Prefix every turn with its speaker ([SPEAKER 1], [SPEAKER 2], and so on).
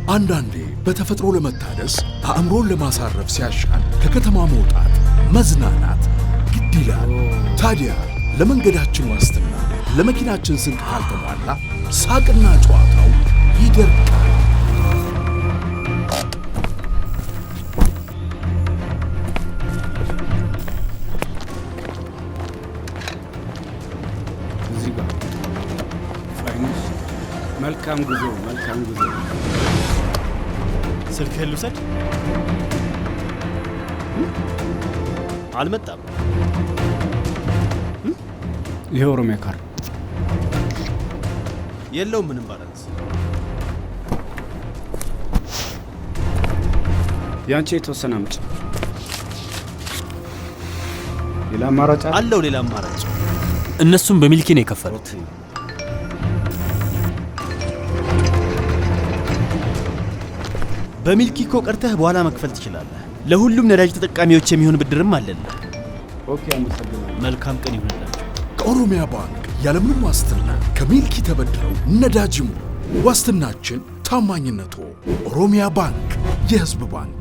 [SPEAKER 1] አንዳንዴ በተፈጥሮ ለመታደስ፣ አእምሮን ለማሳረፍ ሲያሻን ከከተማ መውጣት መዝናናት ግድ ይላል። ታዲያ ለመንገዳችን ዋስትና ለመኪናችን ስንቅ ካልተሟላ ሳቅና ጨዋታው ይደርቃል።
[SPEAKER 2] እዚህ ጋር ፋይናንስ። መልካም ጉዞ፣ መልካም ጉዞ።
[SPEAKER 3] ስልክህን ልውሰድ? አልመጣም።
[SPEAKER 2] ይሄ ኦሮሚያ ካርድ።
[SPEAKER 3] የለውም ምንም balance።
[SPEAKER 2] ያንቺ የተወሰነ አምጪ። ሌላ አማራጭ አለ?
[SPEAKER 3] አለው ሌላ አማራጭ።
[SPEAKER 4] እነሱም በሚልኪ ነው የከፈሉት።
[SPEAKER 3] በሚልኪ እኮ ቀርተህ በኋላ መክፈል ትችላለህ። ለሁሉም ነዳጅ ተጠቃሚዎች የሚሆን ብድርም አለልህ።
[SPEAKER 2] Okay፣ አመሰግናለሁ።
[SPEAKER 3] መልካም ቀን ይሁንላችሁ።
[SPEAKER 1] ከኦሮሚያ ባንክ ያለምንም ዋስትና ከሚልኪ ተበድረው ነዳጅ ይሙሉ። ዋስትናችን ታማኝነቱ። ኦሮሚያ ባንክ፣ የህዝብ ባንክ።